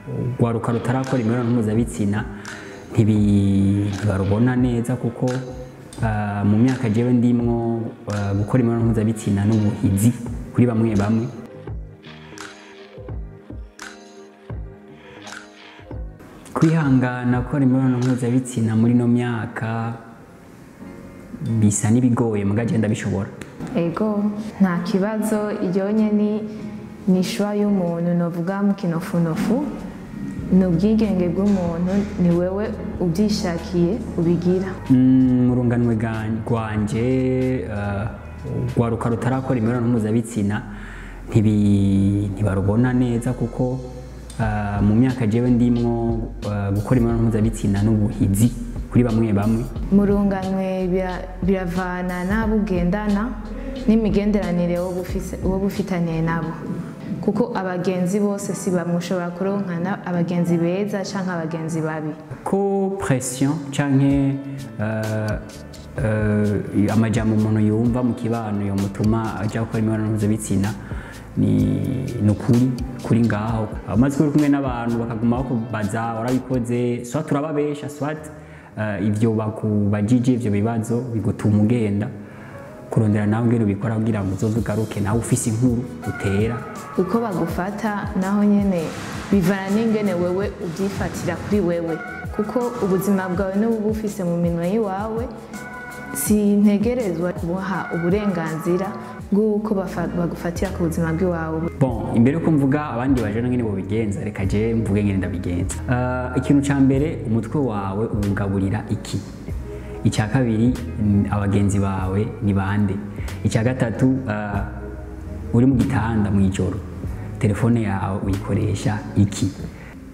Urwaruka rutarakora imibonano mpuzabitsina ntibarubona neza, kuko mu myaka jewe ndimwo gukora imibonano mpuzabitsina n'ubuhizi kuri bamwe bamwe. Kwihangana gukora imibonano mpuzabitsina muri no myaka bisa n'ibigoye, muga je ndabishobora. Ego, nta kibazo, iryo nyene ni choix y'umuntu, novuga mu kinofunofu ni ubwigenge bw'umuntu, ni wewe ubyishakiye ubigira. Mu runganwe rwanje urwaruka rutarakora imibonano mpuzabitsina ntibarubona neza, kuko mu myaka jewe ndimwo gukora imibonano mpuzabitsina n'ubuhizi kuri bamwe bamwe. Mu runganwe biravana n'abo ugendana n'imigenderanire woba ufitaniye nabo, kuko abagenzi bose si bamwe, ushobora kuronkana abagenzi beza canke abagenzi babi. Ko pression canke amajambo umuntu yumva mu kibano yomutuma aja gukora imibonano mpuzabitsina ni ukuri kuri ngaho. Amaze kuri kumwe n'abantu bakaguma bakubaza warabikoze, soit turababesha, soit ivyo bakubajije ivyo bibazo bigutuma ugenda kurondera nawe ngene ubikora kugira ngo uzoze ugaruke nawe ufise inkuru utera. Uko bagufata naho nyene bivana n'ingene wewe ubyifatira kuri wewe, kuko ubuzima bwawe n'ubu ufise mu minwe yiwawe. Sintegerezwa kubuha uburenganzira bw'uko bagufatira ku buzima bw'iwawe. Bon, imbere yuko mvuga abandi bajana ngene bobigenza, reka je mvuge ngene ndabigenza. Ikintu ca mbere, umutwe wawe uwugaburira iki? Icya kabiri, abagenzi bawe ni bande? Icya gatatu, uri mu gitanda mu ijoro, telefone yawe uyikoresha iki?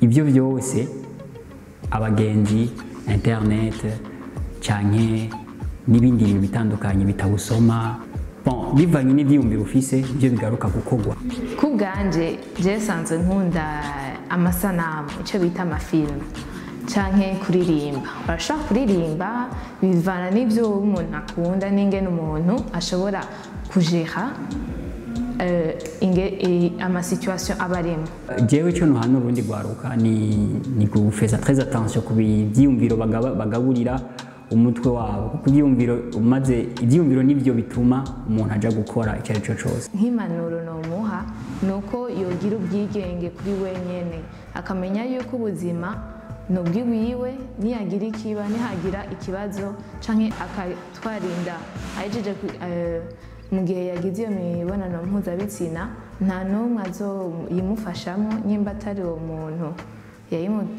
Ibyo byose, abagenzi, internet canke n'ibindi bintu bitandukanye bitawusoma, bon, bivanye n'ivyiyumviro ufise ibyo bigaruka gukorwa. Ku bwanje je sanzwe nkunda amasanamu, icyo bita amafilmu, canke kuririmba. Barashobora kuririmba, bivana n'ivyo umuntu akunda n'ingene umuntu ashobora kujera amasituation aba arimo. Jewe ico nohana urundi rwaruka ni gufeza très attention ku vyiyumviro bagaburira umutwe wabo, kuko ivyiyumviro nivyo bituma umuntu aja gukora icyo ari cyo cose. Nk'impanuro nomuha ni uko yogira ubwigenge kuri wenyene, akamenya yuko ubuzima ni ubwiwiwe, niyagira ikiba, nihagira ikibazo canke akatwarinda ahejeje mu gihe yagize iyo mibonano mpuzabitsina, nta n'umwe azoyimufashamo nyimba atari uwo muntu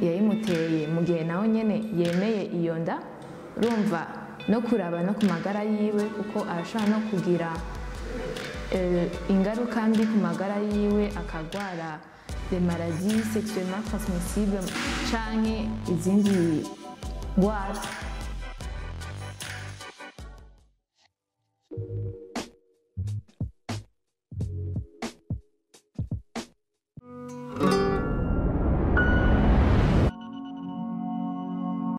yayimuteye, mu gihe nawe nyene yemeye iyo nda. Urumva no kuraba no ku magara yiwe, kuko arashobora no kugira ingaruka mbi ku magara yiwe, akagwara des maladies sexuellement transmissibles canke izindi ngwara.